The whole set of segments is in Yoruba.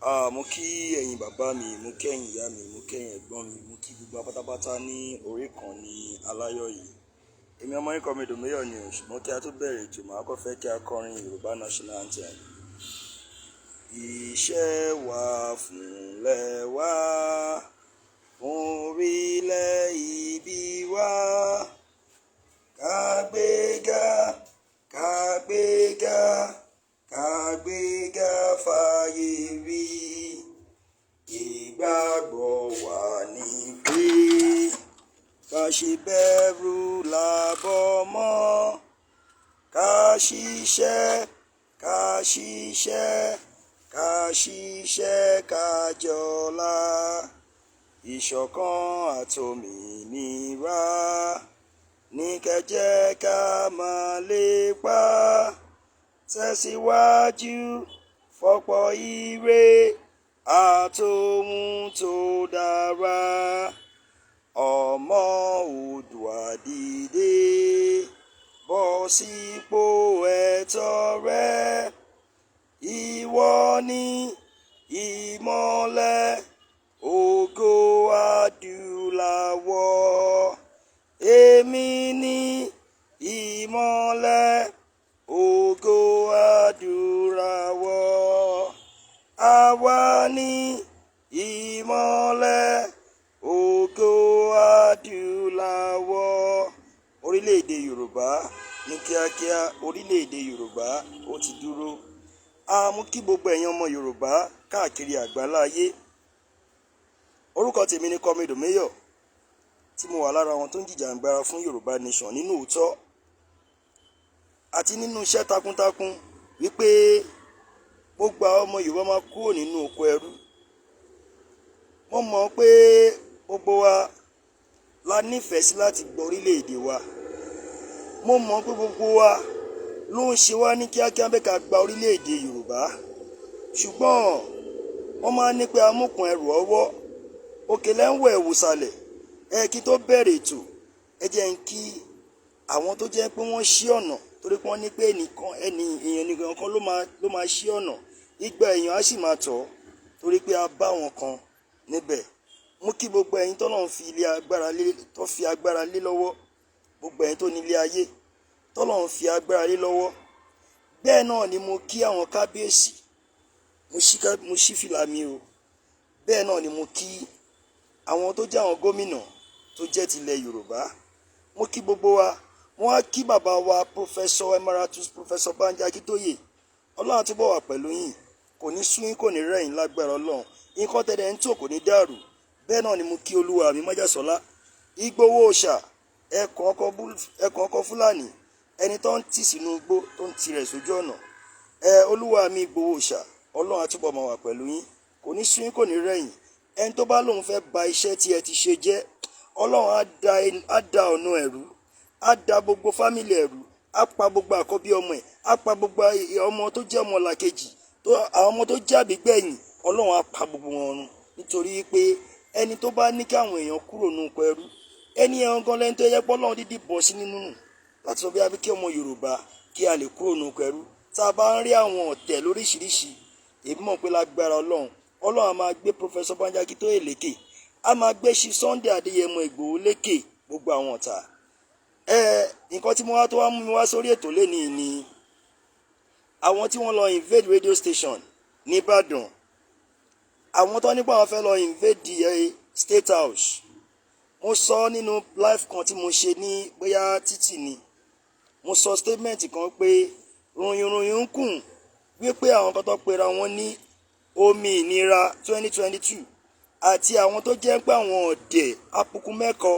Mo kí ẹ̀yin bàbá mi, mo kí ẹ̀yin ìyá mi, mo kí ẹ̀yin ẹ̀gbọ́n mi, mo kí gbogbo wa pátápátá ní orí ìkànnì aláyọ̀ yìí. Èmi ọmọ yín Comrade Omeyo ni o, ṣùgbọ́n kí a tó bẹ̀rẹ̀ ètò, màá kọ́ fẹ́ kí a kọrin Yorùbá National Anthem. Iṣẹ́ wa fúnlẹ̀ wa, fún orílẹ̀ ìbí wa. Kàgbéga, kàgbéga, kàgbéga fàyè rí. Ìgbàgbọ́ wa ní pé ká ṣe bẹ̀rù làbọ̀ mọ́, ká ṣiṣẹ́, ká ṣiṣẹ́, ká ṣiṣẹ́ ká jọlá. Ìṣọ̀kan àtòmìnira ní kẹ́ jẹ́ ká máa lépa. Tẹ̀síwájú fọ́pọ̀ ire àtohun tó dára. Ọmọ Oòduà dìde, bọ́ sípò ẹ̀tọ́ rẹ. Ìwọ ni ìmọ́lẹ̀ ògo adúláwọ̀. Èmi ni ìmọ́lẹ̀ ògo adúláwọ̀. Àwa ni ìmọ́lẹ̀ ògo adúláwọ̀. Orílẹ̀-èdè Yorùbá ní kíákíá, orílẹ̀-èdè Yorùbá ó ti dúró. A mú kí gbogbo ẹ̀yin ọmọ Yorùbá káàkiri àgbáláyé. Orúkọ tèmi ni Comrade Omeyo, tí mo wà lára àwọn tó ń jìjàǹgbara fún Yorùbá Nation nínú òótọ́ àti nínú iṣẹ́ takuntakun, wípé gbogbo àwọn ọmọ Yorùbá máa kúrò nínú oko ẹrú. Mo mọ̀ pé gbogbo wa la nífẹ̀ẹ́ sí láti gbọ́ orílẹ̀-èdè wa. Mo mọ̀ pé gbogbo wa ló ń ṣe wá ní kíákíá bẹ́ẹ̀ ká gba orílẹ̀-èdè Yorùbá, ṣùgbọ́n wọ́n máa ń ní pé amúkùn ẹrù ọwọ́ òkèlè ń wọ̀ ẹ̀wù sàlẹ̀. Ẹ kí tó bẹ̀rẹ̀ ètò, ẹ jẹ́ ń kí àwọn tó jẹ́ pé wọ́n ṣí ọ̀nà, torí pé wọ́n ní pé ẹnìkan ẹni èèyàn nìkan kan ló máa ṣí ọ̀nà, igba èèyàn á sì máa tọ̀, torí pé a bá wọn kan níbẹ̀. Mú kí gbogbo ẹ̀yin tọ́lọ́run fi ilé agbára lé, tó fi agbára lé lọ́wọ́, gbogbo ẹ̀yin tó ní ilé ayé tọ́lọ́run fi agbára lé lọ́wọ́. Bẹ́ẹ̀ náà ni mo kí àwọn kábíyèsí, mo ṣí fìlà mi o. Bẹ́ẹ̀ náà ni mo kí àwọn tó jẹ́ àwọn gómìnà tó jẹ́ tilẹ̀ Yorùbá. Mo kí gbogbo wa. Mo wá kí bàbá wa, Professor Emeritus Professor Banji Akíntóyè. Ọlọ́run túbọ̀ wà pẹ̀lú yín, kò ní sú yín, kò ní rẹ̀yìn lágbára Ọlọ́run. Nǹkan tẹ̀lé ń tò kò ní dàrú. Bẹ́ẹ̀ náà ni mo kí olúwa mi Májàsọ́lá Ìgbòho Òòṣà, ẹkùn ọkọ Fúlàní, ẹni tó ń tì sínú igbó tó ń tirẹ̀ sójú ọ̀nà. Ẹ olúwa mi Ìgbòho Òòṣà, Ọlọ́run á túbọ̀ máa wà pẹ̀lú yín, kò ní sú yín, kò ní rẹ̀yìn. Ẹni tó bá lóun fẹ́ ba iṣẹ́ tí ẹ ti ṣe jẹ́, Ọlọ́run á da ọ̀nà ẹ̀rú, á da gbogbo family ẹ̀rú, á pa gbogbo àkọ́bí ọmọ ẹ̀, á pa gbogbo ọmọ tó jẹ́ ọmọ làkejì tó àwọn ọmọ tó jẹ́ àbígbẹ̀yìn. Ọlọ́run á pa gbogbo wọn run, nítorí pé ẹni tó bá ní kí àwọn èèyàn kúrò nínú oko ẹrú, ẹni ẹran gan lẹ́ni tó yẹ pé Ọlọ́run dídì bọ̀ sí nínú nù láti sọ bí a bí kí ọmọ Yorùbá kí a lè kúrò nínú oko ẹrú. Tá a bá ń rí àwọn ọ̀tẹ̀ lóríṣiríṣi, èmi mọ̀ pé lágbára Ọlọ́run, Ọlọ́run á máa gbé Professor Banji Akíntóyè lékè, á máa gbé Chief Sunday Adéyẹmọ Ìgbòho lékè gbogbo àwọn ọ̀tá ẹ. Nǹkan tí mo wá tó wá mú mi wá sórí ètò lénìí ni àwọn tí wọ́n lọ invade radio station nìbàdàn, àwọn tó nípa àwọn fẹ́ lọ invade the State House. Mo sọ nínú live kan tí mo ṣe ní bóyá títì ni, mo sọ statement kan pé ròyìnròyìn ń kùn wípé àwọn kan tó pera wọn ní omi ìnira 2022 àti àwọn tó jẹ́ pé àwọn ọ̀dẹ̀ apukú mẹ́kọ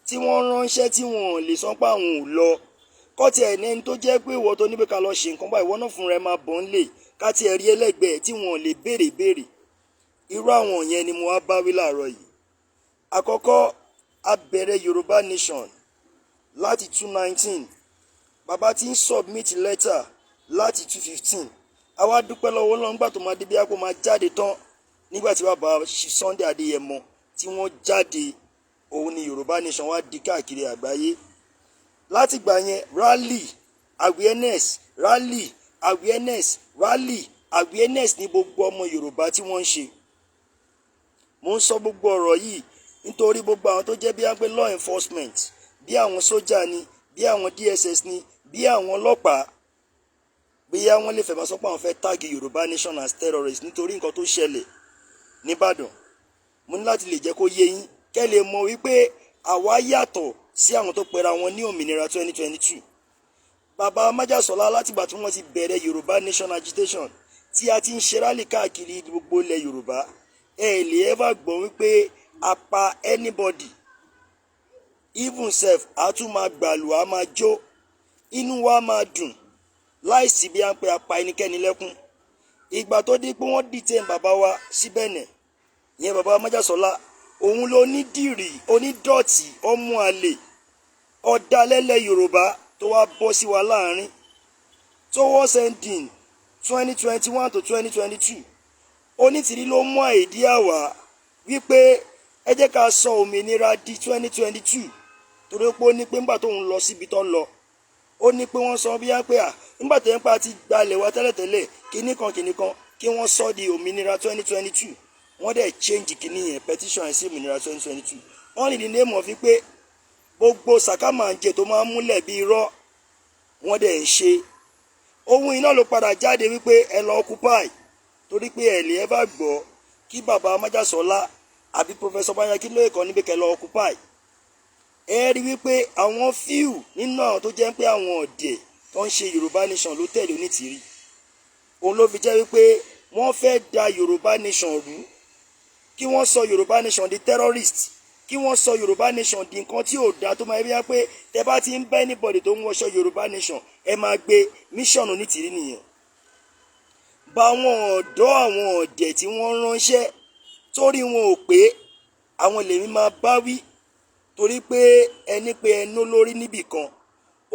tí wọ́n ránṣẹ́ tí wọ́n lè sọ pé àwọn ò lọ kọ́tì ẹ̀ ní ẹni tó jẹ́ pé ìwọ tó ní pé ká lọ ṣe nǹkan báyìí, ìwọ náà fúnra ẹ máa bọ̀ ń lè ká tiẹ̀ rí ẹlẹ́gbẹ̀ẹ́ tí wọ́n lè béèrè béèrè. Irú àwọn yẹn ni mo wá bá wí láàárọ̀ yìí. Àkọ́kọ́, a bẹ̀rẹ̀ Yorùbá Nation láti 219. Bàbá tí ń submit letter láti 215. Àwa dúpẹ́ lọ́wọ́ Ọlọ́run gbà tó máa dé bí àpò máa jáde tán, nígbà tí bàbá Sunday Adéyẹmọ tí wọ́n jáde, òun ni Yorùbá Nation wá di káàkiri àgbáyé. Látìgbà yẹn, rally awareness, rally awareness, rally. Awareness ní gbogbo ọmọ Yorùbá tí wọ́n ń ṣe. Mo ń sọ gbogbo ọ̀rọ̀ yìí nítorí gbogbo àwọn tó jẹ́ bí wọ́n pé law enforcement, bí àwọn sójà ni, bí àwọn DSS ni, bí àwọn ọlọ́pàá, bóyá wọ́n lè fẹ́ máa sọ pé àwọn fẹ́ tag Yorùbá Nation as terrorists nítorí nǹkan tó ṣẹlẹ̀ nìbàdàn. Mo ní láti lè jẹ́ kó yé yín, kẹ́ lè mọ̀ wípé àwa yàtọ̀ sí àwọn tó pera wọn ní òmìnira 2022. Bàbá Májàsọ́lá, látìgbà tí wọ́n ti bẹ̀rẹ̀ Yorùbá Nation agitation, tí a ti ń ṣe rally káàkiri gbogbo ilẹ̀ Yorùbá, ẹ lè ever gbọ́ wípé a pa anybody. Even sef, a tún máa gbàlù, a máa jó, inú wa máa dùn láìsí bí a ń pe apá ẹnikẹ́ni lẹ́kún. Ìgbà tó di pé wọ́n detain bàbá wa sí Benin ìyẹn, bàbá Májàsọ́lá, òun ló ní dìrì onídọ̀tí, ọmọ àlè, ọ̀dàlẹ́lẹ̀ Yorùbá tó wá bọ́ sí wa láàrin towards ending 2021 to 2022. Onítìrí ló mú idea wá wípé ẹ jẹ́ ká sọ òmìnira di 2022, torí pé ó ní pé ńgbà tóun lọ síbi tó lọ, ó ní pé wọ́n sọ bí wọ́n pé à nígbà tó ń pa ti gbalẹ̀ wa tẹ́lẹ̀tẹ́lẹ̀, kinní kan kinní kan, kí wọ́n sọ di òmìnira 2022. Wọ́n dẹ̀ change kinní yẹn, petition yẹn sí òmìnira 2022. Wọ́n ní the name of pé gbogbo sàkámàǹjẹ tó máa ń múlẹ̀ bí irọ́, wọ́n dẹ̀ ń ṣe ohun iná ló padà jáde wípé ẹ lọ occupy, torí pé ẹ lè ẹ bá gbọ́ kí bàbá Májàsọ́lá àbí Professor Banji Akíntóyè kan níbi kẹ́ lọ occupy. Ẹ rí wípé àwọn few nínú àwọn tó jẹ́ pé àwọn ọ̀dẹ̀ tó ń ṣe Yorùbá Nation ló tẹ̀lé Onítìrí. Òun ló fi jẹ́ wípé wọ́n fẹ́ da Yorùbá Nation rú, kí wọ́n sọ Yorùbá Nation di terrorist, kí wọ́n sọ Yorùbá Nation di nǹkan tí ò dáa, tó máa bí pé tẹ bá ti ń bá anybody tó ń wọṣọ Yorùbá Nation, ẹ máa gbé. Mission Onítìrí nìyẹn. Bá àwọn ọ̀dọ́, àwọn ọ̀dẹ̀ tí wọ́n ránṣẹ́ torí wọn ò pé, àwọn lèmi máa bá wí, torí pé ẹni pé ẹnu lórí níbì kan,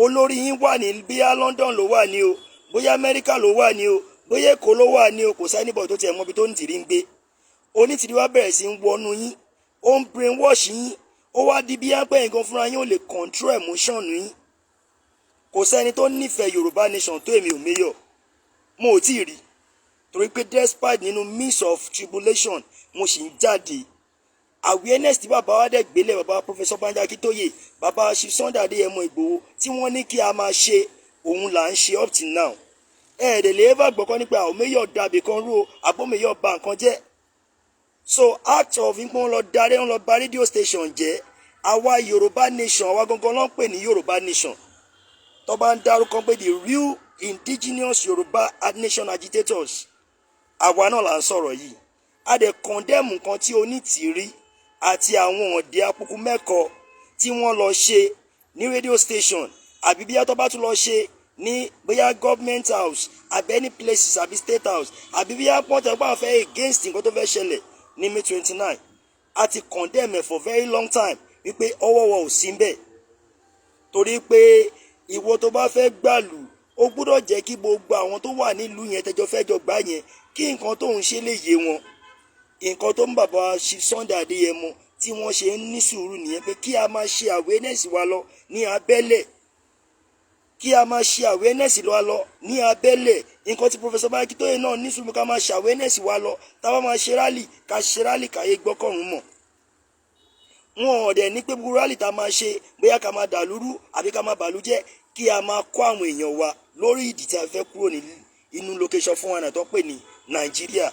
olórí yín wà ní bíyá London ló wà ní o, bóyá Amẹ́ríkà ló wà ní o, bóyá Èkó ló wà ní o, kò sí anybody tó tiẹ̀ mọbi tó Onítìrí ń gbé. Onítìrí wá bẹ̀rẹ̀ sí ń wọnú yín, ó ń brainwash yín, ó wá di bí yánpẹ́ nǹkan fúnra yín ò lè control emotion yín. Kò sẹ́ni tó nífẹ̀ẹ́ Yorùbá Nation tó èmi ò méyọ̀, mo ò tí ì rí, torí pé despite nínú midst of tribulation, mo sì ń jáde. Awareness tí bàbá wa dẹ̀ gbélé, bàbá Professor Banji Akíntóyè, bàbá Chief Sunday Adéyẹmọ Ìgbòho, tí wọ́n ní kí a máa ṣe, òun là ń ṣe up till now. Ẹ̀ẹ́dẹ̀ lè ever gbọ́kọ́ nípa àwọn méyọ̀ dàbí kan rú o, àbọ̀mẹ́yọ̀ bà nǹkan jẹ́. So act of pé wọ́n lọ darí, wọ́n lọ bà radio station jẹ́, àwa Yorùbá Nation, àwa gangan ló ń pè ní Yorùbá Nation. Tó bá ń dárúkọ pé the real indigenous Yorùbá nation agitators, àwa náà là ń sọ̀rọ̀ yìí. A dẹ̀ condemn nǹkan tí Onítìrí àti àwọn ọ̀dẹ́ apukú mẹ́kọ tí wọ́n lọ ṣe ní radio station, àbí bí yàtọ̀ bá tún lọ ṣe ní bóyá government house, àbí any places, àbí state house, àbí bí pọ́ńtà pé àwọn fẹ́ against nǹkan tó fẹ́ ṣẹlẹ̀ ní May 29. A ti condemn ẹ̀ for very long time wípé ọwọ́ wa ò sí ń bẹ̀, torí pé ìwọ tó bá fẹ́ gbàlù, ó gbọ́dọ̀ jẹ́ kí gbogbo àwọn tó wà nílùú yẹn tẹjọ fẹ́ jọ gbá yẹn, kí nǹkan tó ń ṣe lè yé wọn. Nǹkan tó ń bàbá Chief Sunday Adéyẹmọ tí wọ́n ṣe ń ní sùúrù nìyẹn, pé kí a máa ṣe awareness wa lọ ní abẹ́lẹ̀, kí a máa ṣe awareness wa lọ ní abẹ́lẹ̀. Nǹkan tí Professor Banji Akíntóyè náà ní sùúrù, ká máa ṣe awareness wa lọ. Tá a bá máa ṣe rally, ká ṣe rally káyé gbọ́kọ̀rún mọ̀. Wọn ò dẹ̀ ní pé gbogbo rally tá a máa ṣe, bóyá ká máa dàlúrú àbí ká máa bàlújẹ́, kí a máa kọ́ àwọn èèyàn wa lórí ìdí tí a fẹ́ kúrò ní inú location fún wa náà tó pè ní Nàìjíríà.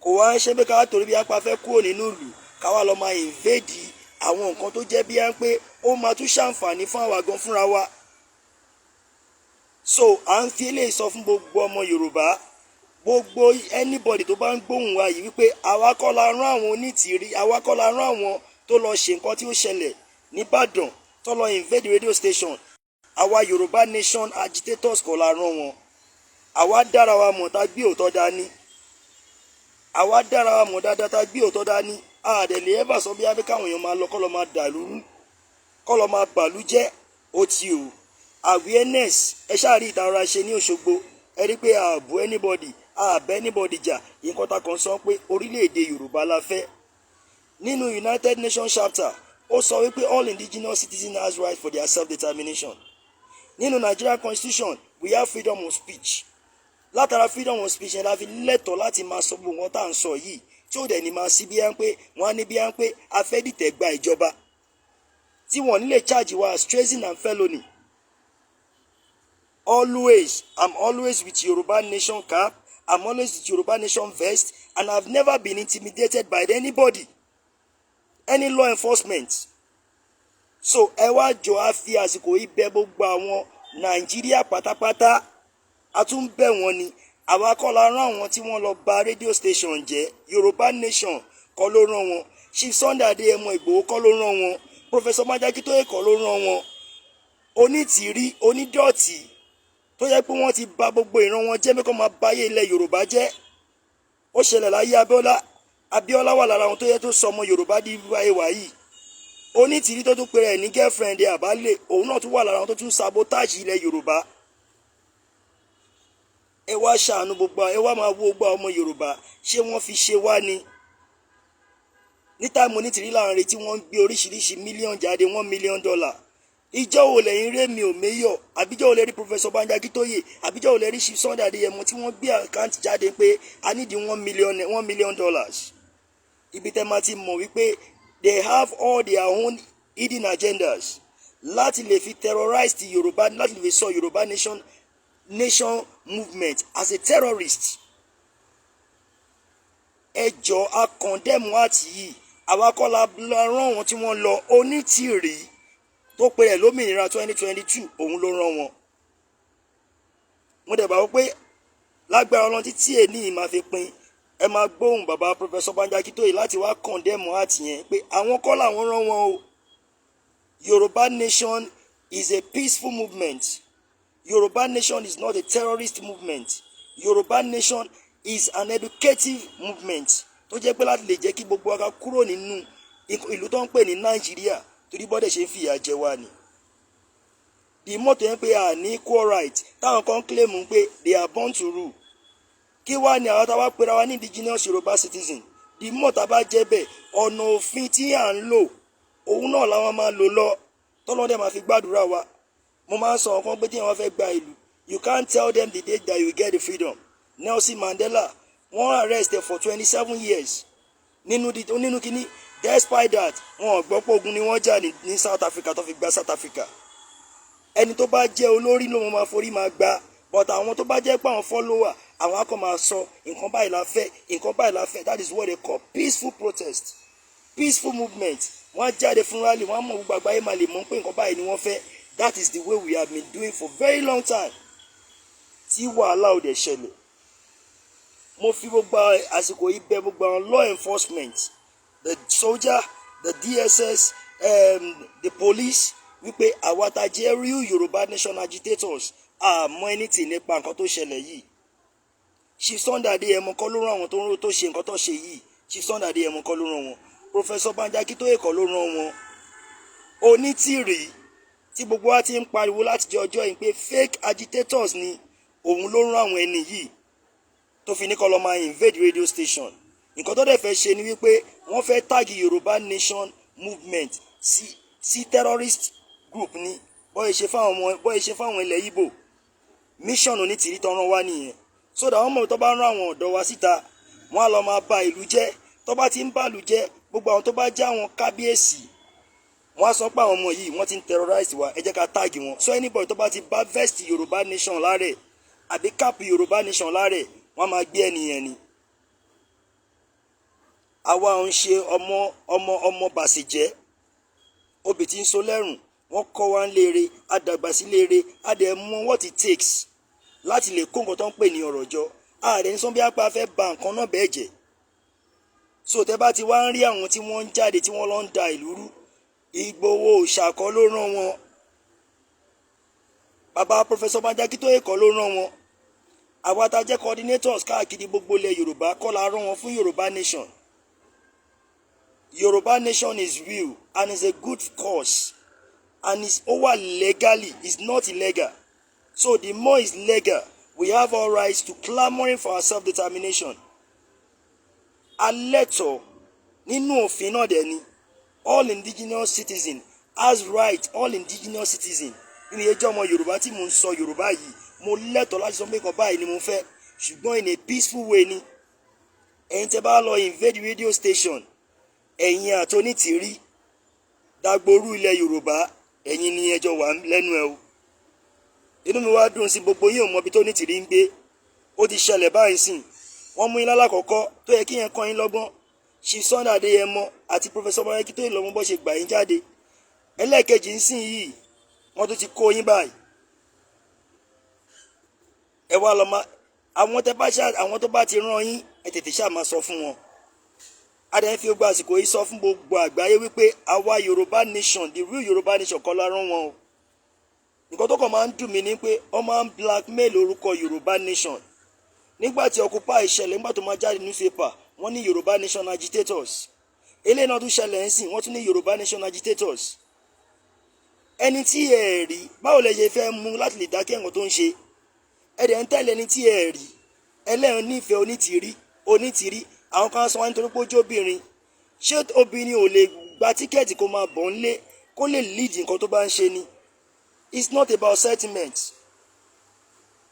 Kò wá ń ṣe pé ká torí bí apá fẹ́ kúrò nínú ìlú, ká wá lọ máa invade àwọn nǹkan tó jẹ́ bí á ń pé ó máa tún ṣàǹfààní fún àwa gan fúnra wa. So à ń fi eléyìí sọ fún gbogbo ọmọ Yorùbá, gbogbo anybody tó bá ń gbóhùn wa yìí, wípé àwa kọ́ la rán àwọn Onítìrí, àwa kọ́ la rán àwọn tó lọ ṣe nǹkan tí ó ṣẹlẹ̀ nìbàdàn, tó lọ invade radio station. Àwa Yorùbá Nation agitators kọ́ la rán wọn. Àwa dára wa mọ̀ tá gbé òótọ́ dání. Àwa dára wa mọ̀ dáadáa tá gbé òótọ́ dání. Àdẹ̀lẹ̀ ever sọ bí abẹ́ káwọn èèyàn máa lọ kọ́ lọ máa dàlúrú, kọ́ lọ máa bàlú jẹ́. Ó ti o awareness, ẹ ṣáà rí ìtara ṣe ní Òṣogbo. Ẹ rí pé ààbò anybody, ààbẹ̀ anybody jà. Nǹkan ta kàn sọ pé orílẹ̀-èdè Yorùbá la fẹ́. Nínú United Nations chapter, ó sọ wípé all indigenous citizens has right for their self-determination. Nínú Nigeria constitution, we have freedom of speech. Látara freedom of speech yẹn la fi lẹ́tọ̀ọ́ láti máa sọ gbogbo nǹkan tá à ń sọ yìí, tí ó dẹ̀ ní máa sí bí á ń pé wọ́n á ní bí á ń pé a fẹ́ dìtẹ̀ gba ìjọba, tí wọ́n ní lè charge wa as treason and felony. Always, I'm always with Yoruba Nation cap, I'm always with Yoruba Nation vest, and I've never been intimidated by anybody, any law enforcement. So ẹ wá jọ, á fi àsìkò yìí bẹ̀ gbogbo àwọn Nàìjíríà pátápátá, a tún bẹ̀ wọ́n ni. Àwa kọ́ la rán àwọn tí wọ́n lọ bà radio station jẹ́. Yorùbá Nation kọ́ ló rán wọn. Chief Sunday Adéyẹmọ Ìgbòho kọ́ ló rán wọn. Professor Banji Akíntóyè kọ́ ló rán wọn. Onítìrí onídọ̀tí tó yẹ pé wọ́n ti bà gbogbo ìran wọn jẹ́, mẹ́kọ́ máa báyé ilẹ̀ Yorùbá jẹ́. Ó ṣẹlẹ̀ láyé Abíọ́lá. Abíọ́lá wà lára àwọn tó yẹ tó sọ ọmọ Yorùbá di wáyé wáyìí. Onítìrí tó tún pèrè ní girlfriend àbálẹ̀, òun náà tún wà lára àwọn tó tún sabotage ilẹ̀ Yorùbá. Ẹ wá ṣàánú gbogbo, ẹ wá máa wo gbogbo ọmọ Yorùbá. Ṣé wọ́n fi ṣe wá ni? Ní time Onítìrí láàrin tí wọ́n ń gbé oríṣiríṣi mílíọ̀nù jáde, $1 million. Ìjọ wo lẹ́yìn rémi ò méyọ̀? Àbíjọ́ wo lè rí Professor Banji Akíntóyè? Àbíjọ́ wo lè rí Chief Sunday Adéyẹmọ tí wọ́n gbé account jáde pé a need 1 million, $1 million? Ibi tẹ́ máa ti mọ̀ wípé they have all their own hidden agendas láti lè fi terrorize ti Yorùbá, láti lè fi sọ Yorùbá Nation movement as a terrorist. Ẹ jọ, a condemn act yìí. Àwa kọ́ la rán wọn tí wọ́n lọ. Onítìrí tó pe rẹ̀ lómìnira 2022, òun ló rán wọn. Mo dẹ̀ bá wọ́n pé lágbára Ọlọ́run, títí èní yìí máa fi pin, ẹ máa gbóhùn bàbá Professor Banji Akíntóyè láti wá condemn act yẹn pé àwọn kọ́ làwọn rán wọn o. Yorùbá Nation is a peaceful movement. Yorùbá Nation is not a terrorist movement. Yorùbá Nation is an educative movement tó jẹ́ pé láti lè jẹ́ kí gbogbo wa kúrò nínú ìlú tó ń pè ní Nàìjíríà, torí bọ́dẹ̀ ṣe ń fìyà jẹ wá ni. The mọ́tò yẹn pé a ní equal right, táwọn kan claim pé they are born to rule. Kí wá ní àwọn táwa pera wa ní indigenous Yorùbá citizen? The mọ́tò bá jẹ́ bẹ́ẹ̀, ọ̀nà òfin tí à ń lò, òun náà làwọn máa lò lọ, tọ́lọ́dẹ̀ máa fi gbàdúrà wa. Mo máa ń sọ ọ̀kan pé tí wọ́n fẹ́ gba ìlú, you can't tell them the date that you get the freedom. Nelson Mandela, wọ́n arrest for 27 years nínú kínní. Despite that, wọn ò gbọ́ pé ogun ni wọ́n jà ní South Africa tó fi gba South Africa. Ẹni tó bá jẹ́ olórí ló máa forí máa gba, but àwọn tó bá jẹ́ pé àwọn follower, àwọn akọ máa sọ nǹkan báyìí la fẹ́, nǹkan báyìí la fẹ́. That is what they call peaceful protest, peaceful movement. Wọ́n á jáde fún rally, wọ́n á mọ̀, gbogbo àgbáyé máa lè mọ̀ pé nǹkan báyìí ni wọ́n fẹ́. That is the way we have been doing for very long time tí wàhálà ò dẹ̀ ṣẹlẹ̀. Mo fi gbogbo àsìkò yìí bẹ̀ gbogbo àwọn law enforcement, the soldier, the DSS, the police, wípé àwa tá jẹ́ real Yorùbá Nation agitators, àmọ́ anything nípa nǹkan tó ṣẹlẹ̀ yìí. Chief Sunday Adéyẹmọ kọ́ ló rán àwọn tó ń tó ṣe nǹkan tó ṣe yìí. Chief Sunday Adéyẹmọ kọ́ ló rán wọn. Professor Banji Akíntóyè kọ́ ló rán wọn. Onítìrí tí gbogbo wa ti ń pariwo láti jẹ ọjọ́ yìí pé fake agitators ni, òun ló rán àwọn ẹni yìí tó fi ní kó lọ máa invade radio station. Nǹkan tó dẹ̀ fẹ́ ṣe ni wípé wọ́n fẹ́ tag Yorùbá Nation movement sí terrorist group ni, bọ́ọ̀ ṣe fáwọn ilẹ̀ Ìgbò. Mission Onítìrí tó rán wá nìyẹn, so that wọ́n mọ̀ tó bá rán àwọn ọ̀dọ́ wa síta, wọ́n á lọ máa ba ìlú jẹ́. Tó bá ti ń bà ìlú jẹ́, gbogbo àwọn tó bá jẹ́ àwọn kábíyèsí, wọ́n á sọ pé àwọn ọmọ yìí, wọ́n ti ń terrorize wa, ẹ jẹ́ ká tag wọn. So anybody tó bá ti bá vest Yorùbá Nation lára ẹ̀ àbí cap Yorùbá Nation lára ẹ̀, wọ́n máa gbé ẹnìyẹn ni. Àwa ò ń ṣe ọmọ bàṣẹ̀jẹ́ obì tí ń so lẹ́rùn. Wọ́n kọ́ wa ń léere, àdàgbà sí léere, a dẹ̀ mọ what it takes láti lè kó nǹkan tó ń pè ní ọ̀rọ̀ jọ. Ààrẹ ní sọ bí apá fẹ́ ba nǹkan náà bẹ́ẹ̀ jẹ́. So tẹ́ bá ti wá ń rí àwọn tí wọ́n ń jáde, tí wọ́n lọ ń da ìlú rú, Ìgbòho Òòṣà kọ́ ló rán wọn. Bàbá Professor Banji Akíntóyè kọ́ ló rán wọn. Àwa tá jẹ́ coordinators káàkiri gbogbo ilẹ̀ Yorùbá kọ́ la rán wọn fún Yorùbá Nation. Yorùbá Nation is real and is a good cause and is over legally, is not illegal. So the more is legal, we have all rights to clamoring for our self-determination. Alẹ́tọ̀ nínú òfin náà dẹ̀ ni all indigenous citizen has right. All indigenous citizen, nínú ẹjọ́ ọmọ Yorùbá tí mò ń sọ Yorùbá yìí, mo lẹ́tọ̀ọ́ láti sọ pé nǹkan báyìí ni mo fẹ́. Ṣùgbọ́n in a peaceful way ni. Ẹ̀yin tẹ́ bá lọ invade radio station, ẹ̀yin àti Onítìrí dagboru ilẹ̀ Yorùbá, ẹ̀yin ni ẹjọ́ wà lẹ́nu ẹ̀ o. Inú mi wá dùn sí gbogbo yín. Ò mọ ibi tó Onítìrí ń gbé. Ó ti ṣẹlẹ̀ báyìí sìn. Wọ́n mú yín lálákọ̀ọ́kọ́ tó yẹ kí yẹn kọ́ yín lọ́gbọ́n. Chief Sunday Adéyẹmọ àti Professor Bọ́lájí tó lọ́mọ bọ́ ṣe gbà yín jáde. Ẹlẹ́ẹ̀kejì ń sìn yìí, wọ́n tún ti kó yín báyìí. Ẹ wá lọ máa àwọn tẹ bá ṣá, àwọn tó bá ti rán yín, ẹ tètè ṣáà máa sọ fún wọn. A dẹ̀ ń fi gbogbo àsìkò yìí sọ fún gbogbo àgbáyé wípé àwa Yorùbá nation, the real Yorùbá nation kọ́ la rán wọn o. Nǹkan tó kàn máa ń dùn mí ni pé wọ́n máa ń blackmail orúkọ Yorùbá nation. Nígbà tí Occupy ìṣẹ̀lẹ̀, nígbà tó máa jáde newspaper, wọ́n ní Yorùbá nation agitators. Eléyìí náà tún ṣẹlẹ̀ ń sìn, wọ́n tún ní Yorùbá nation agitators. Ẹni tí ẹ rí, báwo lẹ ṣe fẹ́ mú láti lè dákẹ́ nǹkan tó ń ṣe? Ẹ dẹ̀ ń tẹ̀lé ẹni tí ẹ rí. Ẹlẹ́rìn nífẹ̀ẹ́ Onítìrí. Onítìrí, àwọn kan sọ wá nítorí pé ó jóbìnrin. Ṣé obìnrin ò lè gba ticket kó máa bọ̀ ńlé, kó lè lead nǹkan tó bá ń ṣe ni? It's not about sentiment.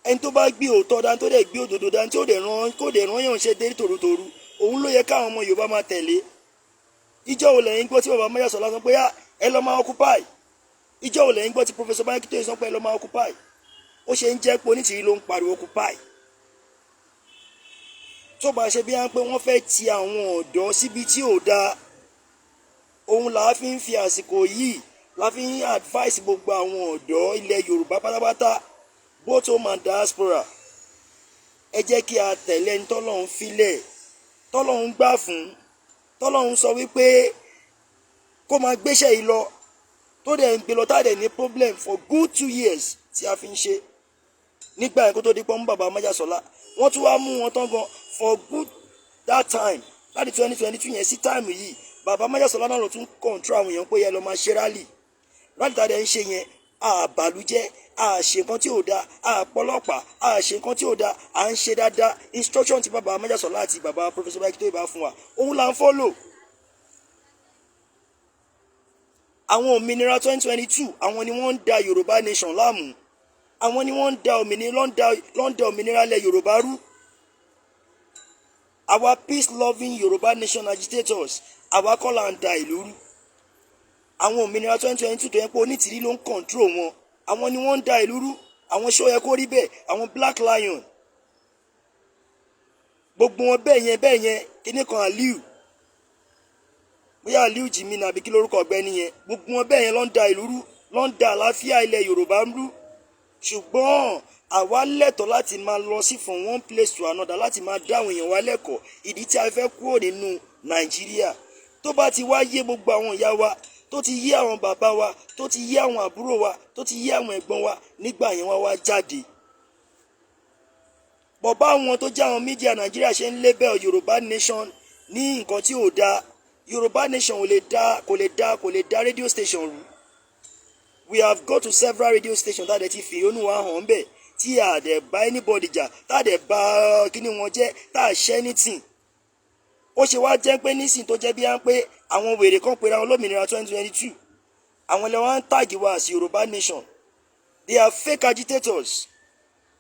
Ẹni tó bá gbé òótọ́ dání, tó dẹ̀ gbé òdodo dání, tí ó dẹ̀ rán kó dẹ̀ rán yàn ṣe dé tòrótòrú, òun ló yẹ káwọn ọmọ Yorùbá máa tẹ̀lé. Ìjọ wo lẹ́yìn gbọ́ tí bàbá Májàsọ́lá sọ pé ẹ lọ máa occupy? Ìjọ wo lẹ́yìn gbọ́ tí Professor Banji Akíntóyè sọ pé ẹ lọ máa occupy? Ó ṣe ń jẹ́ pé Onítìrí ló ń pariwo occupy? Tó bá ṣe bí wọ́n pé wọ́n fẹ́ ti àwọn ọ̀dọ́ síbi tí ò dáa, òun là á fi ń fi àsìkò yìí la fi ń advice gbogbo àwọn ọ̀dọ́ ilẹ̀ Yorùbá pátápátá, both home and diaspora. Ẹ jẹ́ kí a tẹ̀lé ẹni tọ́lọ́run filẹ̀, tọ́lọ́run gbà fún, tọ́lọ́run sọ wípé kó máa gbéṣẹ́ yìí lọ, tó dẹ̀ ń gbé lọ, tá a dẹ̀ ní problem for good 2 years tí a fi ń ṣe. Nígbà yẹn, kó tó di pọ́n mú bàbá Májàsọ́lá, wọ́n tún wá mú wọn tán gan. For good that time, láti 2022 yẹn sí time yìí, bàbá Májàsọ́lá náà ló tún control àwọn èèyàn pé yẹ lọ máa ṣe rally. Rally tá a dẹ̀ ń ṣe yẹn, àbàlújẹ́, àṣe nǹkan tí ò da, àpọlọpàá, àṣe nǹkan tí ò da, à ń ṣe dáadáa. Instruction tí bàbá Májàsọ́lá àti bàbá Professor Banji Akíntóyè bá fún wa, òun là ń follow. Àwọn òmìnira 2022, àwọn ni wọ́n ń da Yorùbá nation láàmú. Àwọn ni wọ́n ń da òmìnira, ló ń da òmìnira lẹ̀ Yorùbá rú. Àwa peace loving Yorùbá nation agitators, àwa kọ́ là ń da ìlú rú. Àwọn òmìnira 2022 tó yẹ pé Onítìrí ló ń control wọn, àwọn ni wọ́n ń da ìlú rú. Àwọn ṣó yẹ kó rí bẹ́ẹ̀? Àwọn Black Lion, gbogbo wọn bẹ́ẹ̀ yẹn bẹ́ẹ̀ yẹn, kíní kan Aliu, bóyá Aliu Jimmy nàbí kí lórúkọ ọ̀gbẹ́ni yẹn, gbogbo wọn bẹ́ẹ̀ yẹn ló ń da ìlú rú, ló ń da àlàáfíà ilẹ̀ Yorùbá ń rú. Ṣùgbọ́n àwa lẹ́tọ̀ọ́ láti máa lọ sí from one place to another, láti máa dá àwọn èèyàn wa lẹ́kọ̀ọ́ ìdí tí a fẹ́ kúrò nínú Nàìjíríà. Tó bá ti wá yé gbogbo àwọn ìyá wa, tó ti yé àwọn bàbá wa, tó ti yé àwọn àbúrò wa, tó ti yé àwọn ẹ̀gbọ́n wa, nígbà yẹn wá wá jáde bọ̀. Báwọn tó jẹ́ àwọn media Nàìjíríà ṣe ń label Yorùbá nation ní nǹkan tí ò dáa, Yorùbá nation ò lè dá, kò lè dá, kò lè dá radio station rú. We have got to several radio stations tá a dẹ̀ ti fi ìhónú wa hàn bẹ́ẹ̀, tí a dẹ̀ bá anybody jà, tá a dẹ̀ bá kíní wọn jẹ́, tá a ṣẹ́ anything. Ó ṣe wá jẹ́ pé nísìn tó jẹ́ bí wọ́n pé àwọn wèrè kan pera wọn lómìnira 2022, àwọn ilẹ̀ wọn ń tag wa as Yorùbá nation? They are fake agitators.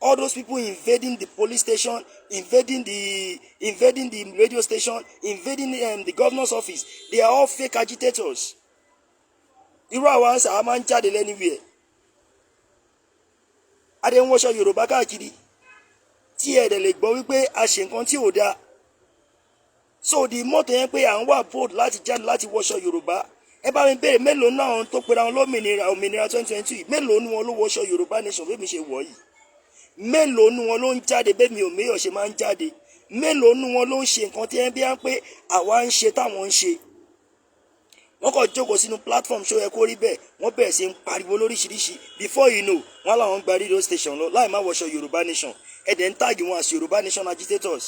All those people invading the police station, invading the radio station, invading the governor's office, they are all fake agitators. Irú àwa ń sà máa ń jáde lẹ́niwẹ̀ẹ́, adé ń wọṣọ Yorùbá káàkiri, tí ẹ dẹ̀ lè gbọ́ wípé a ṣe nǹkan tí ò dáa. So the mọ́tò yẹn pé à ń wà bold láti jáde láti wọṣọ Yorùbá, ẹ bá mi béèrè, mélòó náà àwọn tó pera wọn lómìnira, òmìnira 2022, mélòó nu wọn ló wọṣọ Yorùbá nation bẹ́ẹ̀ mi ṣe wọ̀ yìí? Mélòó nu wọn ló ń jáde bẹ́ẹ̀ mi ò méyọ̀ ṣe máa ń jáde? Mélòó nu wọn ló ń ṣe nǹkan tí ẹ bí wọ́n pé àwa ń ṣe táwọn ń ṣe? Wọ́n kàn jókòó sínú platform. Ṣó yẹ kó rí bẹ́ẹ̀? Wọ́n bẹ̀rẹ̀ sí ń pariwo lóríṣiríṣi. Before you know, wọ́n làwọn gba radio station lọ láì má wọṣọ Yorùbá nation. Ẹ̀dẹ̀ ń tag wọn as Yorùbá nation agitators.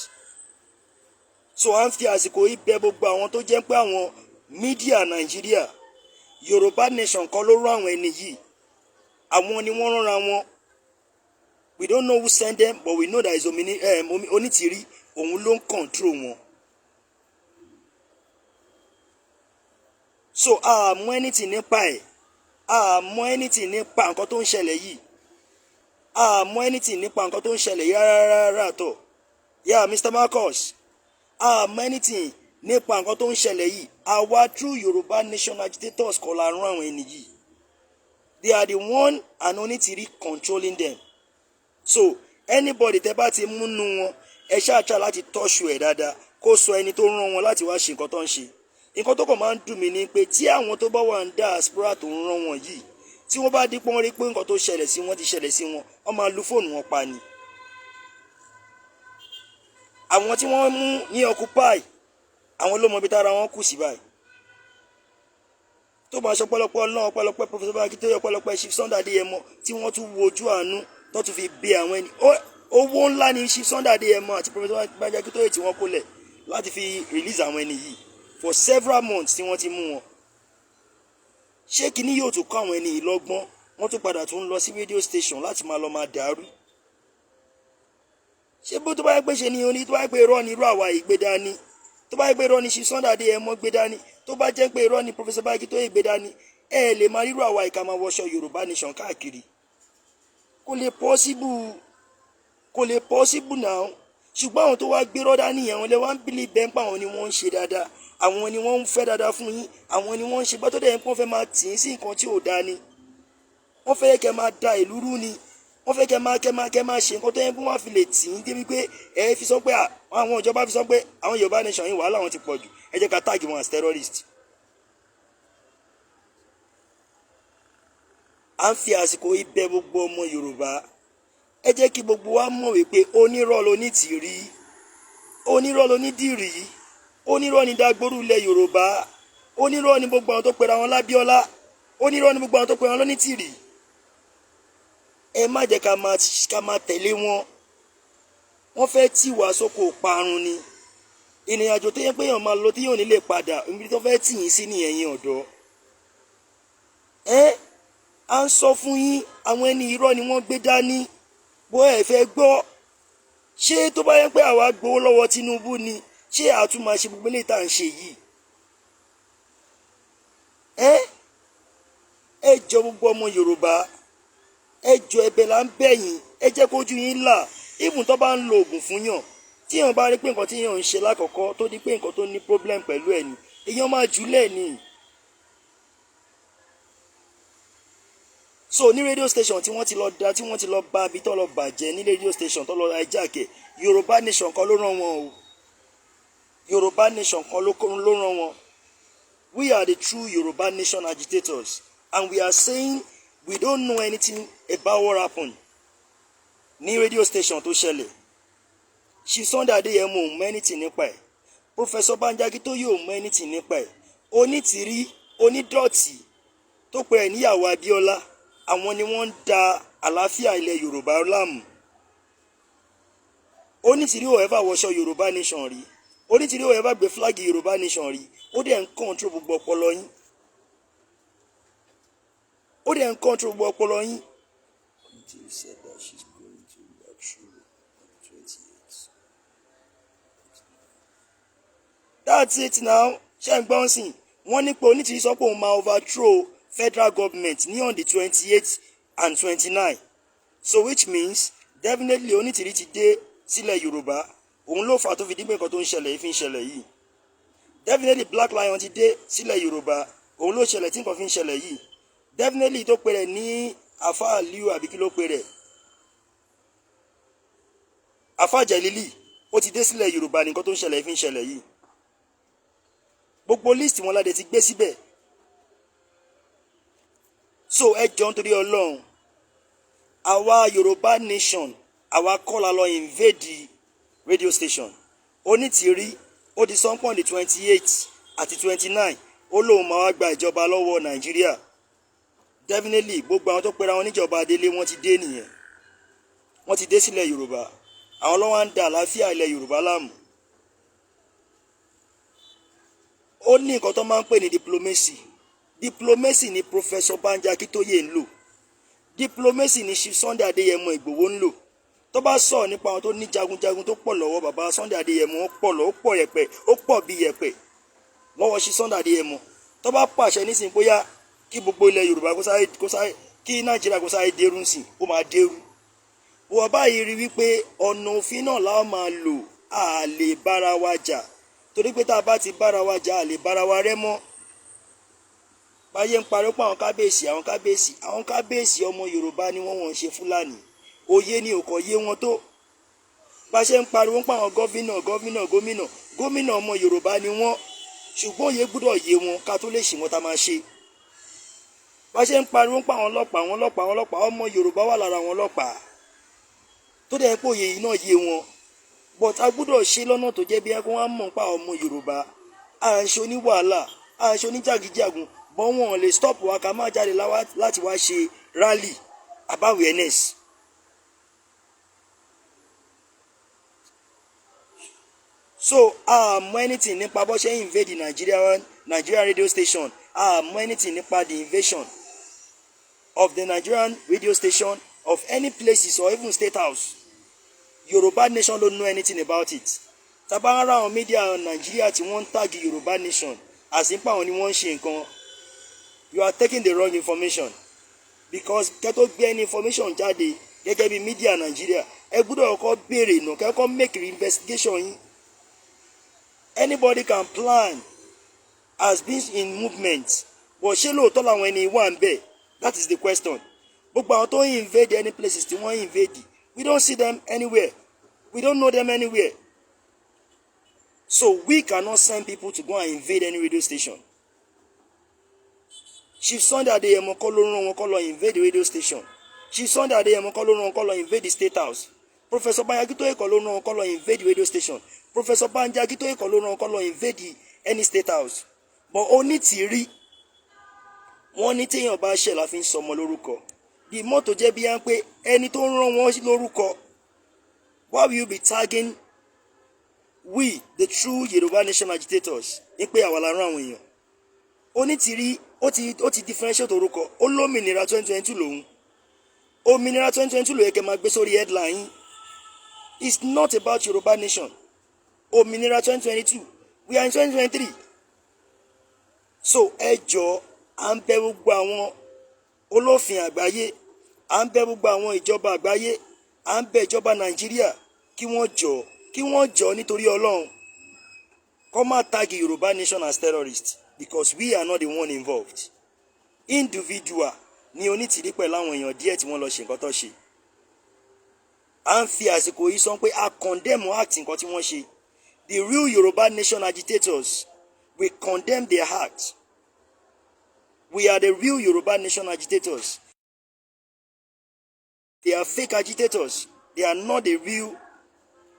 So à ń fi àsìkò yìí bẹ̀ gbogbo àwọn tó jẹ́ pé àwọn media Nàìjíríà, Yorùbá nation kọ́ ló rán àwọn ẹni yìí, àwọn ni wọ́n ránra wọn. We don't know who send them, but we know that is Onítìrí, òun ló ń control wọn. So a mọ anything nípa ẹ̀, a mọ anything nípa nǹkan tó ń ṣẹlẹ̀ yìí, a mọ anything nípa nǹkan tó ń ṣẹlẹ̀ yìí rárá rárá tọ̀. Yeah, Mr. Marcus, àmọ́ anything nípa nǹkan tó ń ṣẹlẹ̀ yìí. Àwa true Yorùbá nation agitators kọ́ la rán àwọn ẹni yìí. They are the one and Onítìrí controlling them. So anybody tẹ́ bá ti múnú wọn, ẹ ṣáà try láti tọ́ṣù ẹ̀ dáadáa, kó sọ ẹni tó rán wọn láti wá ṣe nǹkan tó ń ṣe. Nǹkan tó kàn máa ń dùn mí ni pé tí àwọn tó bá wà ń diaspora tó ń rán wọn yìí, tí wọ́n bá dípọ́n rí pé nǹkan tó ṣẹlẹ̀ sí wọn ti ṣẹlẹ̀ sí wọn, wọ́n máa lu fóònù wọn pa ni. Àwọn tí wọ́n mú ní occupy, àwọn ló mọ ibi tára wọn kù sí báyìí. Tó máa ṣe ọpẹ́lọpẹ́ Ọlọ́run, ọpẹ́lọpẹ́ Professor Banji Akíntóyè, ọpẹ́lọpẹ́ Chief Sunday Adéyẹmọ, tí wọ́n tún wojú àánú tó tún fi bẹ àwọn ẹni. Owó ńlá ni Chief Sunday Adéyẹmọ àti Professor Banji Akíntóyè tí wọ́n kó lẹ̀ láti fi release àwọn ẹni yìí for several months tí wọ́n ti mú wọn. Ṣé kíní yóò tún kọ́ àwọn ẹni yìí lọ́gbọ́n? Wọ́n tún padà tún lọ sí radio station láti máa lọ máa dàrú. Ṣé bó tó bá yẹ pé ṣe ni oní, tó bá yẹ pé irọ́ ni irú àwa yìí gbé dání, tó bá yẹ pé irọ́ ni Chief Sunday Adéyẹmọ gbé dání, tó bá jẹ́ pé irọ́ ni Professor Banji Akíntóyè gbé dání, ẹ lè máa rírú àwa ìka máa wọṣọ Yorùbá nation káàkiri. Kò lè possible, kò lè possible now. Ṣùgbọ́n àwọn tó wá gbé rọ́dá nìyẹn, wọn lè wá ń bílí bẹ́ẹ̀ pa, àwọn ni wọ́n ń ṣe dáadáa, àwọn ni wọ́n ń fẹ́ dáadáa fún yín, àwọn ni wọ́n ń ṣe bá tó dẹ̀ ń pọ́n fẹ́ máa tì í sí nǹkan tí ò dáa ni. Wọ́n fẹ́ kẹ́ máa da ìlú rú ni. Wọ́n fẹ́ kẹ́ máa ṣe nǹkan tó yẹ kí wọ́n fi lè tì í débi pé ẹ fi sọ pé àwọn ìjọba fi sọ pé àwọn Yorùbá nation yìí, wàhálà wọn ti pọ̀ jù, ẹ jẹ́ ká tag wọn as terrorist. À ń fi àsìkò yìí bẹ̀ gbogbo ọmọ Yorùbá. Ẹ jẹ́ kí gbogbo wa mọ̀ wípé onírọ́ lonítìrí, onírọ́ lonídìrí, onírọ́ ni Dagboru ilẹ̀ Yorùbá, onírọ́ ni gbogbo àwọn tó pera wọn lábíọ́lá, onírọ́ ni gbogbo àwọn tó pera wọn lónítìrí. Ẹ má jẹ́ ká máa tẹ̀lé wọn. Wọ́n fẹ́ tì wá sóko parun ni. Ìrìn àjò tó yẹ pé èèyàn máa lọ tí yóò ní lè padà, ibi tó fẹ́ tì yín sí nìyẹn yín ọ̀dọ́. Ẹ à ń sọ fún yín, àwọn ẹni irọ́ ni wọ́n gbé dání. Bó ẹ fẹ́ gbọ́, ṣé tó bá yẹ pé àwa gbowó lọ́wọ́ Tinubu ni, ṣé àtún máa ṣe gbogbo eléyìí tá à ń ṣe yìí? Ẹ jọ, gbogbo ọmọ Yorùbá, ẹ jọ, ẹ̀bẹ̀ là ń bẹ̀ yín. Ẹ jẹ́ kójú yín là. Even tó bá ń lo oògùn fún yàn, tí èèyàn bá rí pé nǹkan tí èèyàn ń ṣe lákọ̀ọ́kọ́ tó di pé nǹkan tó ní problem pẹ̀lú ẹ̀ ni, èèyàn máa jùlẹ̀ ni. So ní radio station tí wọ́n ti lọ da, tí wọ́n ti lọ bá ibi tó lọ bàjẹ́ ní radio station tó lọ hijack ẹ̀, Yorùbá nation kan ló rán wọn o. Yorùbá nation kan ló rán wọn. We are the true Yorùbá nation agitators, and we are saying we don't know anything about what happened ní radio station tó ṣẹlẹ̀. Chief Sunday Adéyẹmọ ò mọ anything nípa ẹ̀. Professor Banji Akíntóyè ò mọ anything nípa ẹ̀. Onítìrí, onídọ̀tí tó pe ẹ̀ níyàwó Abíọ́lá, àwọn ni wọ́n ń da àlàáfíà ilẹ̀ Yorùbá láàmú. Onítìrí ò ever wọṣọ Yorùbá nation rí. Onítìrí ò ever gbé flag Yorùbá nation rí. Ó dẹ̀ ń control gbogbo ọpọlọ yín. Ó dẹ̀ ń control gbogbo ọpọlọ yín. Onítìrí said that she's going to overthrow on the 28th. That's it now. Ṣé ń gbọ́n sìn? Wọ́n ní pé Onítìrí sọ pé òun máa overthrow federal government ní on the 28 and 29. So which means definitely Onítìrí ti dé sílẹ̀ Yorùbá. Òun ló fà á tó fi dín pé nǹkan tó ń ṣẹlẹ̀ yìí fi ń ṣẹlẹ̀ yìí. Definitely Black Lion ti dé sílẹ̀ Yorùbá. Òun ló ṣẹlẹ̀ tí nǹkan fi ń ṣẹlẹ̀ yìí. Definitely tó pe rẹ̀ ní Afa Aliyu, àbí kí ló pe rẹ̀, Afa Jẹ̀lílì, ó ti dé sílẹ̀ Yorùbá ní nǹkan tó ń ṣẹlẹ̀ yìí fi ń ṣẹlẹ̀ yìí. Gbogbo list wọn ládẹ ti gbé síbẹ̀. So ẹ jọ, nítorí Ọlọ́run, àwa Yorùbá nation, àwa kọ́ la lọ invade radio station. Onítìrí, ó di sọ́npọ̀n di 28 àti 29, ó lóun máa wá gba ìjọba lọ́wọ́ Nàìjíríà. Definitely gbogbo àwọn tó pera wọn níjọba adélé, wọ́n ti dé nìyẹn. Wọ́n ti dé sílẹ̀ Yorùbá. Àwọn ló wá ń da àlàáfíà ilẹ̀ Yorùbá láàmú. Ó ní nǹkan tó máa ń pè ní diplomacy. Diplomacy ni Professor Banji Akíntóyè ń lò. Diplomacy ni Chief Sunday Adéyẹmọ Ìgbòho ń lò. Tó bá sọ̀rọ̀ nípa àwọn tó ní jagunjagun tó pọ̀ lọ́wọ́ bàbá Sunday Adéyẹmọ, ó pọ̀ lọ, ó pọ̀ yẹ̀pẹ̀, ó pọ̀ bí yẹ̀pẹ̀ lọ́wọ́ Chief Sunday Adéyẹmọ. Tó bá pàṣẹ nísìnyí bóyá kí gbogbo ilẹ̀ Yorùbá kó sáré, kí Nàìjíríà kó sáré dérú nsìn, ó máa dérú. Wọ́n báyìí rí wípé ọ̀nà òfin náà la máa lò. A lè bára wa jà, torí pé tá a bá ti bára wa jà, a lè bára wa rẹ́ mọ́. Báyé ń parí pé àwọn kábíyèsí, àwọn kábíyèsí, àwọn kábíyèsí, ọmọ Yorùbá ni wọ́n, wọ́n ń ṣe Fúlàní. Òye ni ò kọ́ yé wọn tó. Bá ṣe ń pariwo pé àwọn governor, governor, gómìnà, gómìnà, ọmọ Yorùbá ni wọ́n, ṣùgbọ́n òye gbọ́dọ̀ yé wọn ká tó lè ṣe wọn tá máa ṣe. Bá ṣe ń pariwo pé àwọn ọlọ́pàá, àwọn ọlọ́pàá, àwọn ọlọ́pàá, ọmọ Yorùbá wà lára àwọn ọlọ́pàá tó dẹ̀ pé òye yìí náà yé wọn, but a gbọ́dọ̀ ṣe lọ́nà tó jẹ́ bí wọ́n á mọ̀ pa ọmọ Yorùbá à ń ṣe oníwàhálà, à ń ṣe oníjàgídíjàgun, bọ́n wọn lè stop wa ká má jáde láti wá ṣe rally about awareness. So a mọ̀ anything nípa bó ṣe invade the Nigeria radio station. A mọ̀ anything nípa the invasion of the Nigerian radio station, of any places or even State House. Yorùbá Nation don't know anything about it. Tá bá ń ra àwọn media Nàìjíríà tí wọ́n ń tag Yorùbá Nation àsìpá àwọn ni wọ́n ń ṣe nǹkan, you are taking the wrong information, because kẹ́ tó gbé any information jáde gẹ́gẹ́ bí media Nàìjíríà, ẹ gbọ́dọ̀ kọ́kọ́ béèrè nù, kẹ́kọ̀ọ́ make investigation yín. Anybody can plan has been in movement, but ṣé lóòótọ́ làwọn ẹni wà ń bẹ̀? That is the question. Gbogbo àwọn tó ń invade any places tí wọ́n invade, we don't see them anywhere, we don't know them anywhere, so we cannot send people to go and invade any radio station. Chief Sunday Adeyemo kọ́ ló rán wọn kọ́ lọ invade the radio station. Chief Sunday Adeyemo kọ́ ló rán wọn kọ́ lọ invade the State House. Professor Banji Akintoye kọ́ ló rán wọn kọ́ lọ invade the radio station. Professor Banji Akintoye kọ́ ló rán wọn kọ́ lọ invade any State House. But Onítìrí, wọ́n ní téèyàn bá ṣẹ̀ la fi ń sọmọ lórúkọ. The mọ́tò jẹ́ bí yẹn pé ẹni tó ń rán wọn lórúkọ. Why will you be tagging we, the true Yorùbá Nation agitators, ní pé àwa la rán àwọn èèyàn? Onítìrí, ó ti differentiate orúkọ. Ó lómìnira 2022 lòun. Òmìnira 2022 ló yẹ kẹ́ máa gbé sórí headline. It's not about Yorùbá Nation. Òmìnira 2022, we are in 2023. So ẹ jọ̀ọ́, à ń bẹ̀ gbogbo àwọn olófin àgbáyé, à ń bẹ̀ gbogbo àwọn ìjọba àgbáyé, à ń bẹ̀ ìjọba Nàìjíríà kí wọ́n jọ̀ọ́, kí wọ́n jọ̀ọ́, nítorí Ọlọ́run, kó má tag Yorùbá Nation as terrorists, because we are not the one involved. Individual ní Onítìrí pẹ̀lú àwọn èèyàn díẹ̀ tí wọ́n lọ ṣe nǹkan tó ṣe. À ń fi àsìkò yìí sọ pé a condemn act nǹkan tí wọ́n ṣe. The real Yorùbá Nation agitators, we condemn their act. We are the real Yoruba Nation agitators. They are fake agitators. They are not the real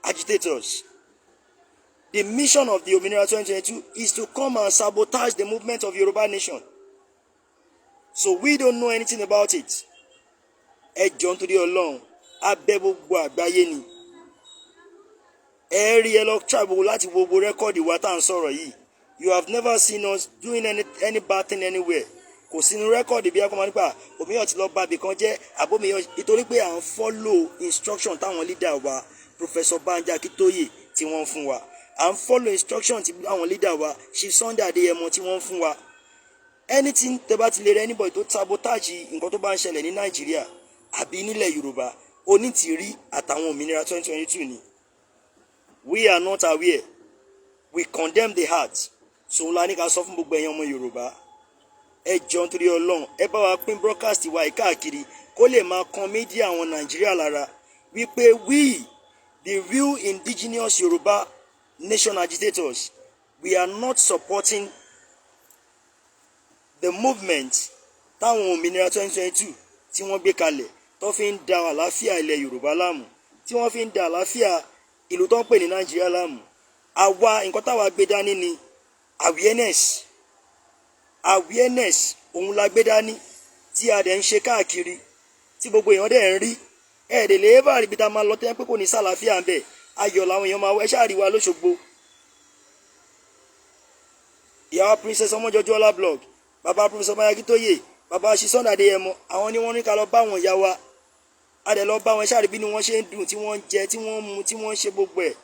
agitators. The mission of the Òmìnira 2022 is to come and sabotage the movement of Yoruba Nation. So we don't know anything about it. Ẹ jọ̀ọ́, nítorí Ọlọ́run, a bẹ̀ gbogbo àgbáyé ni. Ẹ rí, ẹ lọ try gbogbo láti wo gbogbo record wa tá à ń sọ̀rọ̀ yìí. You have never seen us doing any bad thing anywhere. Kò sínú record bí akọ́mọ nípa òmíyàn ti lọ bá ibì kan jẹ́ àbómiyàn, nítorí pé à ń follow instruction táwọn leader wa, Professor Banji Akíntóyè, tí wọ́n fún wa. À ń follow instruction tí àwọn leader wa, Chief Sunday Adéyẹmọ, tí wọ́n fún wa. Anything tẹ́ bá ti lè rẹ, anybody tó sabotage nǹkan tó bá ń ṣẹlẹ̀ ní Nàìjíríà àbí nílẹ̀ Yorùbá, Onítìrí àtàwọn Òmìnira 2022 ni. We are not aware. We condemn the act. So ńlá ní ká sọ fún gbogbo ẹ̀yin ọmọ Yorùbá, ẹ jọ̀ọ́, nítorí Ọlọ́run, ẹ bá wa pín broadcast wa yìí káàkiri kó lè máa kan media àwọn Nàìjíríà lára wípé we, the real indigenous Yorùbá Nation agitators, we are not supporting the movement táwọn Òmìnira 2022 tí wọ́n gbé kalẹ̀, tó fi ń da àlàáfíà ilẹ̀ Yorùbá láàmú, tí wọ́n fi ń da àlàáfíà ìlú tó ń pè ní Nàìjíríà láàmú. Àwa, nǹkan táwa gbé dání ni awareness. Awareness òun la gbé dání tí a dẹ̀ ń ṣe káàkiri, tí gbogbo èèyàn dẹ̀ ń rí. Ẹ̀ẹ́dẹ̀ lè bá rí ibi tá a máa lọ tẹ́ pé kò ní sàlàáfíà ń bẹ̀. Ayọ̀ làwọn èèyàn máa wọ. Ẹ ṣáà rí wa lóṣogbo. Ìyàwó Princess Ọmọjọjọlá blog, bàbá Professor Banji Akíntóyè, bàbá Sunday Adéyẹmọ, àwọn ni wọ́n ní ká lọ bá wọn ìyá wa. A dẹ̀ lọ bá wọn. Ṣáà rí bí ni wọ́n ṣe ń dùn, tí wọ́n ń jẹ, tí wọ́n ń mu, tí wọ́n ń ṣe gbogbo ẹ̀.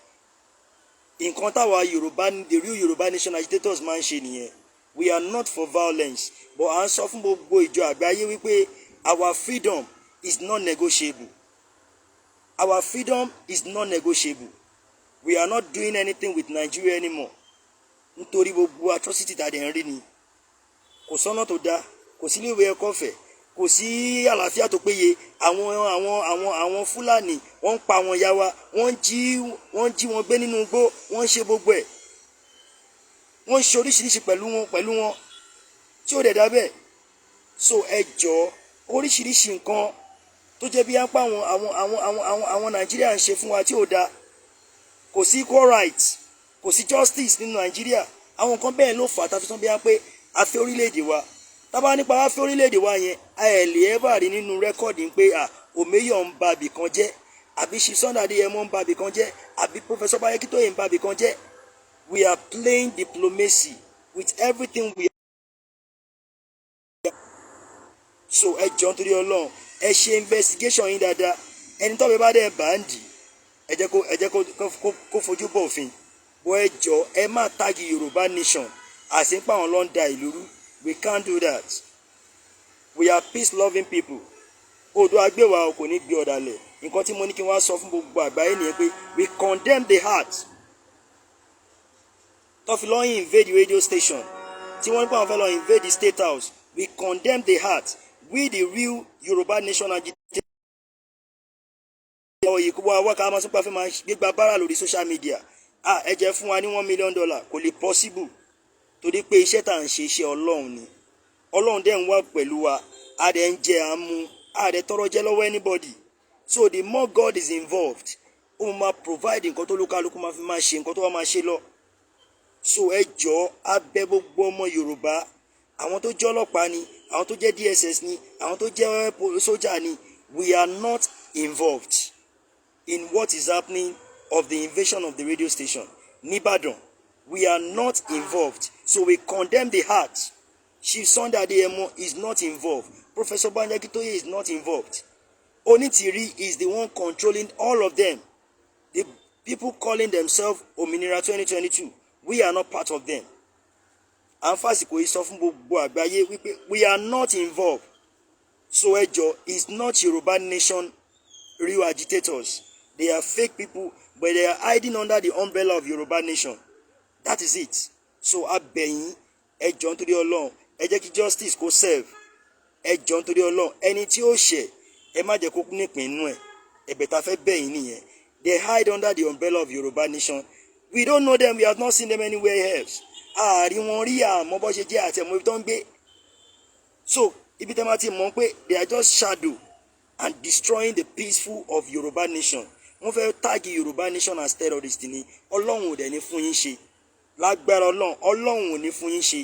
Nǹkan táwa Yorùbá, the real Yorùbá Nation agitators, máa ń ṣe nìyẹn. We are not for violence, but à ń sọ fún gbogbo ìjọ àgbáyé wípé our freedom is not negotiable. Our freedom is non negotiable. We are not doing anything with Nigeria anymore, nítorí gbogbo atrocity tá a dẹ̀ ń rí ni. Kò sọ́nà tó dáa, kò sí iléèwé ẹ̀kọ́ ọ̀fẹ́, kò sí àlàáfíà tó péye. Àwọn Fúlàní, wọ́n ń pa àwọn ìyá wa, wọ́n ń jí wọn gbé nínú igbó, wọ́n ń ṣe gbogbo ẹ̀, wọ́n ń ṣe oríṣiríṣi pẹ̀lú wọn tí ó dẹ̀ dá bẹ́ẹ̀. So ẹ jọ̀ọ́, oríṣiríṣi nǹkan tó jẹ́ bí apá àwọn Nàìjíríà ń ṣe fún wa tí ò dáa, kò sí equal right, kò sí justice nínú Nàìjíríà. Àwọn nǹkan bẹ́ẹ̀ ló fà á tá fi sọ bí wọ́n pé a fẹ́ orílẹ̀-èdè wa. Tábà nípa wá fẹ́ orílẹ̀-èdè wa yẹn, a ẹ̀ lè ẹ́bà rí nínú record pé à Omeyo ń ba ibì kan jẹ́, àbí Chief Sunday Adéyẹmọ ń ba ibì kan jẹ́, àbí Professor Banji Akíntóyè ń ba ibì kan jẹ́. We are playing diplomacy with everything we are. So ẹ jọ̀ọ́, nítorí Ọlọ́run, ẹ ṣe investigation yín dáadáa. Ẹni tọ́bẹ bá dẹ̀ bá ń dì, ẹ jẹ́ kó fojú bọ̀ òfin bọ́. Ẹ jọ̀ọ́, ẹ má tag Yorùbá Nation àti pé àwọn ló ń da ìlú rú. We can't do that. We are peace loving people. Odò agbéwà kò ní gbé ọ̀dàlẹ̀. Nǹkan tí mo ní kí n wá sọ fún gbogbo àgbáyé nìyẹn pé we condemn the act tó fi lọ invade radio station, tí wọ́n ní pé àwọn fẹ́ lọ invade the State House. We condemn the act. We, the real Yorùbá Nation agitation, yìí kó wá wá ká máa sọ pé a fẹ́ máa gbégbá bára lórí social media. Ah, ẹ jẹ́ fún wa ní $1 million, kò lè possible, torí pé iṣẹ́ tá à ń ṣe, iṣẹ́ Ọlọ́run ni. Ọlọ́run dẹ̀ ń wà pẹ̀lú wa. A dẹ̀ ń jẹ àmú, a dẹ̀ tọrọ jẹ lọ́wọ́ anybody. So the more God is involved, ó máa provide nǹkan tó lókàlùkù máa fi máa ṣe nǹkan tó wá máa ṣe lọ. So ẹ jọ̀ọ́, a bẹ̀ gbogbo ọmọ Yorùbá, àwọn tó jẹ́ ọlọ́pàá ni, àwọn tó jẹ́ DSS ni, àwọn tó jẹ́ sójà ni, we are not involved in what is happening of the invasion of the radio station nìbàdàn. We are not involved, so we condemn the act. Chief Sunday Adeyemo is not involved. Professor Banji Akintoye is not involved. Onitiri is the one controlling all of them, the people calling themselves Òmìnira 2022. We are not part of them. À ń fàsìkò yìí sọ fún gbogbo àgbáyé wípé we are not involved. So ẹ jọ̀ọ́, it's not Yoruba Nation real agitators. They are fake people, but they are hiding under the umbrella of Yoruba Nation. That is it. So a bẹ̀ yín, ẹ jọ̀ọ́, nítorí Ọlọ́run, ẹ jẹ́ kí justice kó serve. Ẹ jọ̀ọ́, nítorí Ọlọ́run, ẹni tí ó ṣẹ̀, ẹ má jẹ́ kó nípìn inú ẹ̀. Ẹ̀bẹ̀ tá a fẹ́ bẹ̀ yín nìyẹn. They hide under the umbrella of Yoruba Nation. We don't know them. We have not seen them anywhere else. Ààrí wọn rí, àmọ́ bó ṣe jẹ́ àti ẹ̀mọ́ ibi tó ń gbé. So ibi tẹ́ máa ti mọ̀ pé they are just shadow and destroying the peaceful of Yoruba Nation. Wọ́n fẹ́ tag Yorùbá Nation as terrorist ni. Ọlọ́run ò dẹ̀ ní fún yín ṣe. Lágbára Ọlọ́run, Ọlọ́run ò ní fún yín ṣe.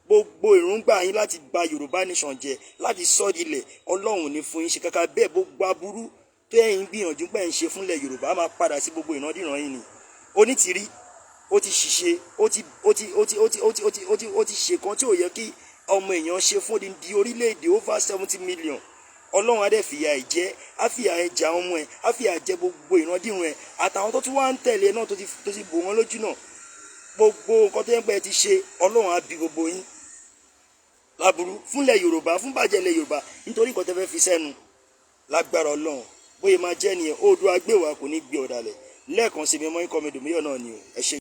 Gbogbo èròǹgbà yín láti bà Yorùbá Nation jẹ́, láti sọ́ di ilẹ̀, Ọlọ́run ò ní fún yín ṣe. Kàkà bẹ́ẹ̀, gbogbo aburú tó ẹ̀yin gbìyànjú pé ń ṣe fúnlẹ̀ Yorùbá máa padà sí gbogbo ìrandíran yín ni. Onítìrí ó ti ṣiṣẹ́, ó ti ó ti ó ti ó ti ó ti ó ti ó ti ó ti ṣe kan tí ò yẹ kí ọmọ èèyàn ṣe fún odindi orílẹ̀-èdè over 70 million. Ọlọ́run á dẹ̀ fìyà ẹ̀ jẹ, á fìyà ẹ̀ jẹ àwọn ọmọ ẹ̀, á fìyà jẹ gbogbo ìrandíran ẹ̀ àtàwọn tó tún wá ń tẹ̀lé náà, tó ti bò wọ́n lójú náà. Gbogbo nǹkan tó yẹn pé ẹ ti ṣe, Ọlọ́run á bi gbogbo yín láburú fúnlẹ̀ Yorùbá, fún bàjẹ́ ilẹ̀ Yorùbá, nítorí nǹkan tẹ́ fẹ́ fi sẹ́nu. Lágbára Ọlọ́run, bóyá máa jẹ́ nìyẹn. Oòduà gbé wa, kò ní gbé ọ̀dàlẹ̀. Lẹ́ẹ̀kan sí mi, ọmọ yín kọ́ mi dùnmíyọ̀ náà ni o. Ẹ ṣe.